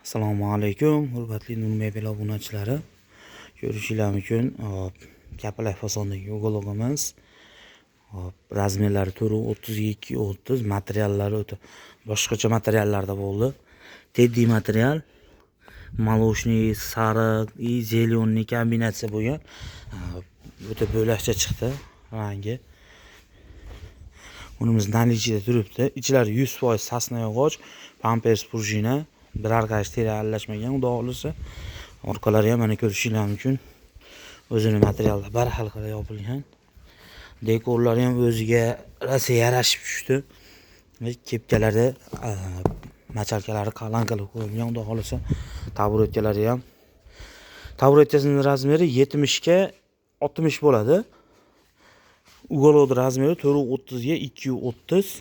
Assalomu alaykum, hurmatli Nur Mebel obunachilari. Ko'rishinglar mumkin, hop, kapalak fasondagi уголок imiz. Hop, размер lari 4.32 30, materiallari o'ta boshqacha materiallarda bo'ldi. Teddy material, молочный, sariq и зеленый kombinatsiya bo'lgan. O'ta bo'lakcha chiqdi rangi. Bunimiz наличие da turibdi. Ichlari 100% сосна yog'och, pampers пружина, biror qaysi teri aralashmagan, xudo xohlasa. Orqalari ham mana ko'rishinglar mumkin. O'zini materialda bir xil qilib yopilgan. Dekorlari ham o'ziga rosa yarashib tushdi. Kepkalari, мочалка lari qalin qilib qo'yilgan, xudo xohlasa. Taburetkalari ham. Taburetkasining размер i 70 ga 60 bo'ladi. Уголок размер i 4.30 ga 2.30.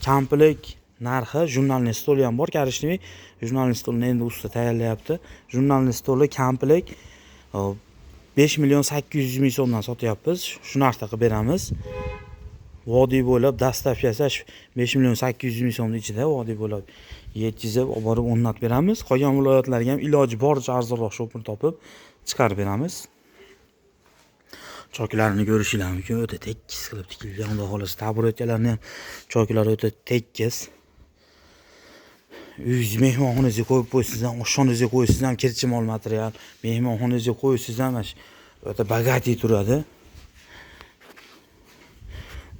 Komplekt narxi, журнальный stol ham bor, коричневый. Журнальный stolni endi usta tayyorlayapti. Журнальный stoli komplekt 5 million 800 ming so'mdan sotyapmiz. Shu narxda qilib beramiz. Vodiy bo'ylab доставка si 5 million 800 ming so'mning ichida vodiy bo'ylab yetkazib olib borib o'rnatib beramiz. Qolgan viloyatlarga ham iloji boricha arzonroq шопер topib chiqarib beramiz. Choklarini ko'rishinglar mumkin, o'ta tekis qilib tikilgan, xudo xohlasa. Taburetkalarni ham choklari o'ta tekis. Uyingiz mehmonxonangizga qo'yib qo'ysangiz ham, oshxonangizga qo'ysangiz ham kirchimol material. Mehmonxonangizga qo'ysangiz ham mana shu o'ta богатый turadi.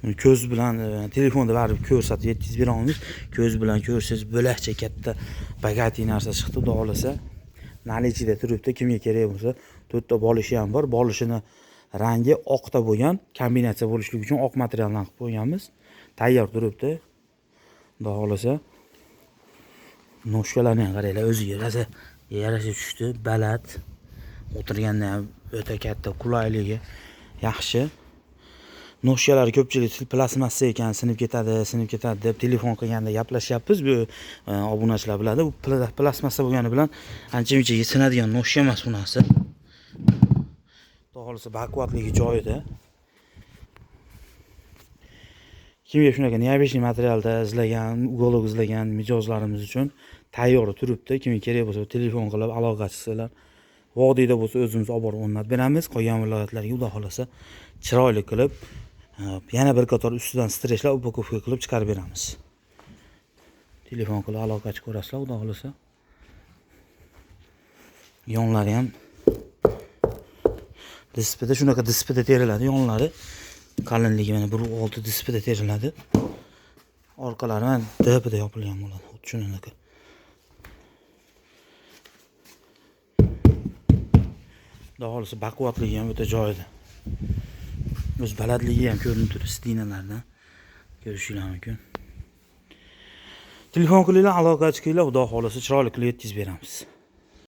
Buni ko'z bilan telefonda baribir ko'rsatib yetkazib bera olmaymiz. Ko'z bilan ko'rsangiz bo'lakcha katta богатый narsa chiqdi, xudo xohlasa. Наличие da turibdi, kimga kerak bo'lsa, to'rtta bolishi ham bor. Bolishini rangi oqda bo'lgan, kombinatsiya bo'lishligi uchun oq materialdan qilib qo'yganmiz. Tayyor turibdi. Xudo xohlasa. Ножка larni ham qaranglar, o'ziga rosa yarasha tushdi, baland. O'tirganda ham o'ta katta qulayligi yaxshi. Ножка lari ko'pchilik plastmassa ekan, sinib ketadi, sinib ketadi deb telefon qilganda gaplashyapmiz. Bu obunachilar biladi. Bu plastmassa bo'lgani bilan ancha muncha sinadigan ножка emas bu narsa. Xudo xohlasa baquvvatligi joyida. Kimga shunaqa необычный materialda izlagan, уголок izlagan mijozlarimiz uchun tayyor turibdi. Kimga kerak bo'lsa telefon qilib aloqa chiqsalar, vodiyda bo'lsa o'zimiz olib borib o'rnatib beramiz. Qolgan viloyatlarga xudo xohlasa chiroyli qilib, yana bir qator ustidan streshlar упаковка qilib chiqarib beramiz. Telefon qilib aloqa chiqib ko'rasizlar, xudo xohlasa. Yonlari ham dispida, shunaqa dispida teriladi yonlari. Qalinligi mana 1.6 dispida teriladi. Orqalari mana DPda yopilgan bo'ladi. Xuddi shunaqa. Xudo xohlasa baquvvatligi ham o'ta joyida. O'z balandligi ham ko'rinib turibdi stinalardan. Ko'rishinglar mumkin. Telefon qilinglar, aloqa chiqinglar, xudo xohlasa chiroyli qilib yetkazib beramiz.